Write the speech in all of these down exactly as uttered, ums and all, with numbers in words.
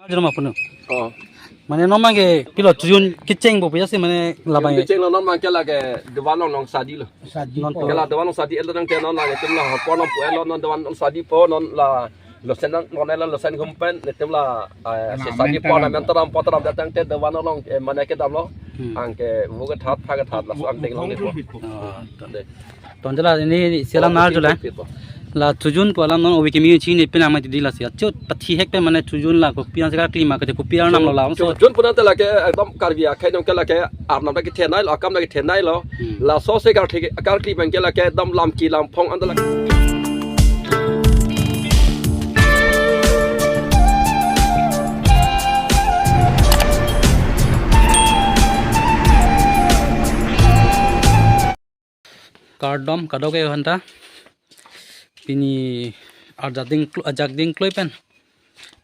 Jero ma punu. Oh. Mane non abangke pilo chojun kecheng bo puya si mane labang. Kecheng lo non abangke lake dovan along along sadi lo. Sadi non po. Kela dovan along sadi el tangte non lake itum la hopor non pu el lo non dovan along sadi po non la losen nang non el losen akhum pen netum la, eh, si sadi po ornament aram po aram tangte dovan along, eh, mane kedam lo. Hmm. Anke vo kethat pha kethat laso angdeng along le po. Oh, to. De. Ton jela ini si alam nar jula. La chojun ko alam non obi kimi chini pen amai tidi lasi. Achu pathi hek pen mane chojun la kopi an se karkli ma kete kopi arnam lo la. Chojun puna te lake ekdom Karbi akhei nong ke lake arnam ta kethenei lo, akam ta kethenei lo. Hmm. Laso se karkli, karkli abangke lake ekdom lamki lamphong anta lake. Kardom kadokave aphanta. Pini arjak ding klo-, arjak ding kloi pen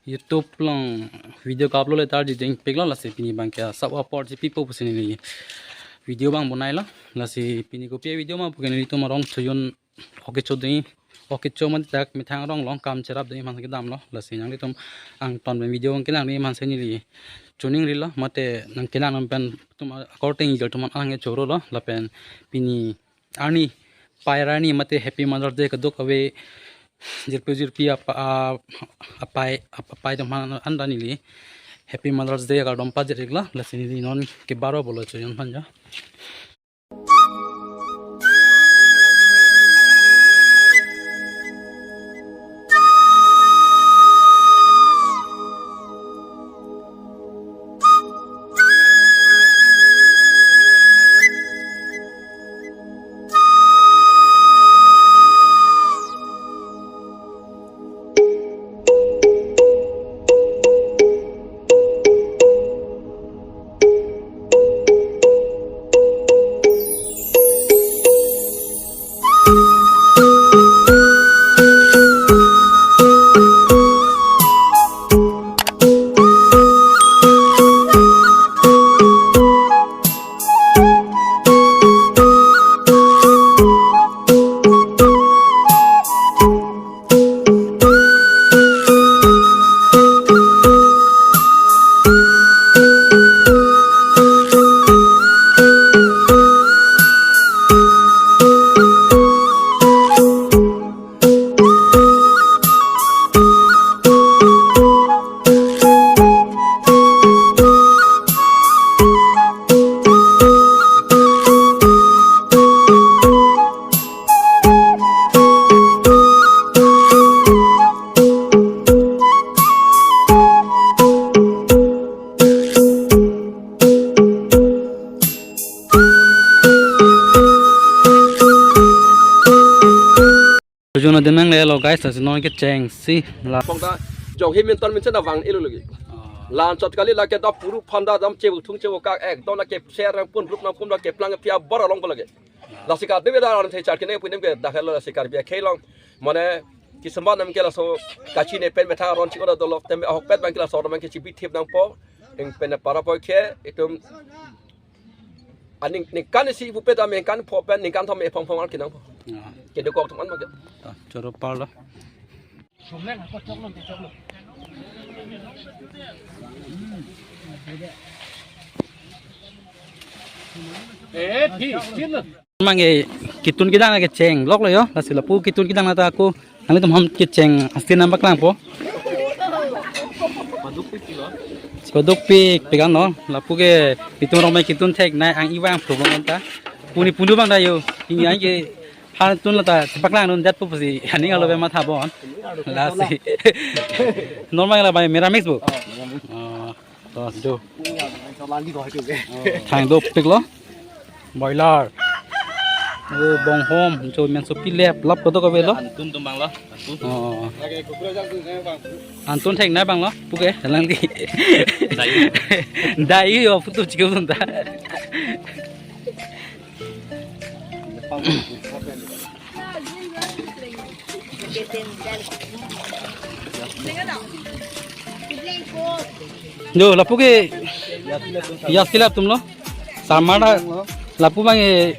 YouTube along video ka-upload le ta arjak ding pik lo lasi pini abangke asap apor si pipo pusi neli video abang bonai lo. Lasi pini kopi video ma pu ke nelitum arong chojun oke choding oke cho mate dak methang arong along kam cherap dei man kedam lo lasi nanglitum angton pen video abang kelang dei man si neli choningri lo mate nang kelang pen atum akorte ingjir atum an ang choro lo lapen pini arni pai arni mate Happy Mother's Day kadokave jirpi jirpi apa, a-, apai, ap-, apai atum aphan anta neli Happy Mother's Day kardom pajir ik lo lasi neli non ke baro bolo chojun aphan jo. Chojun adim nangle lo guys, lasi non kecheng si la. Pong ta jong hi min ton min chen avang ilo lagi. Ah. Lan chot kali lake da puru phanda dam chebu thung chebu kak ekdom lake ser nang pun rup nang pun lake plang pia bor along lake. Lasi ka debe da ran the char kene punem ke da khelo lasi Karbi akhei along. Mane kisama nam ke laso kachine pen methang aron chikora dolo tem ahok pet abangke laso abangke chibi thip nangpo. Eng pen para po ke itum aning ningkan isi pupe ta ningkan pho pen ningkan thom ephong phong ar kinang po. Ya. Kedokok atum an ma ke. Ta, choro parlo. Eh, phi, chin. Mang e kitun kedang kecheng lok lo yo, lasi lapu kitun kedang nata ako nanglitum ham kecheng asti nam paklangpo. Paduk pik lo. Paduk pik pik an lo, lapu ke itum rong mai kitun theknei ang iwang problem anta. Puni punu abang da yo, ini ang ke han tun lata paklang dun dat po pusi, aning alo be matha bon. Lasi. Normal la bai mera mix bo. Oh. To, do. Thang dopik lo. Boiler. O, bonghom, jo men sopi lep, lap koto kabe lo. Antun tum bang lo, antun. Oh. Antun theknei bang lo, puke, lang di. Dai. Dai yo, putu chikau tum ta. Jo, lapu ke yas kilap atum lo. Samar ta lapu abang e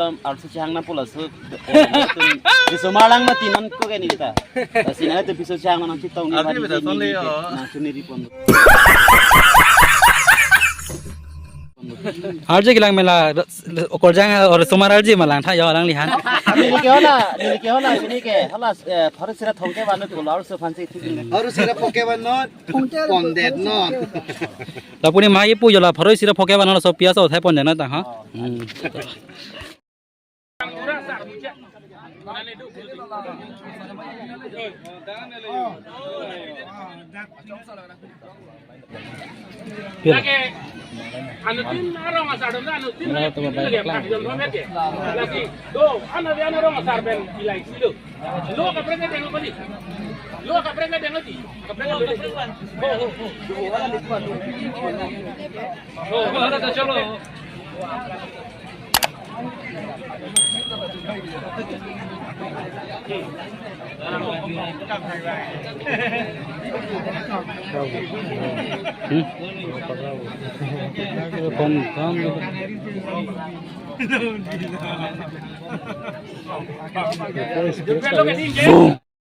lom arsi chehang na pula su. Di somar lang mati non ko ke neli ta. Lasi nanglitum piso chehang nangchetong ni. Arsi bari beda neli son le neli yo. Nangchuniri pon. Arje kelang mela, okorjang or somar arje ma langtha yo alanglihan. Neli ke hala, neli ke hala, neli ke hala, eh, pharo sira thomkep vannon, kolar so fansi thik. Pharo sira phokep vannon, pondet non. Lapu ne ma kipu yo la pharo sira phokep vannon laso pias o thai pondet non ta ha. Hmm. Lake, anuttin arong asar dun, anuttin lake, lake, lake, lake, lake, do, ana dia arong asar pen ilai silo. Lo kaprek ke denglo bali. Lo kaprek ke denglo di. Kaprek ke denglo. Ho, ho, ho. Ho, ho, ho, chalo. Hmm? Boom.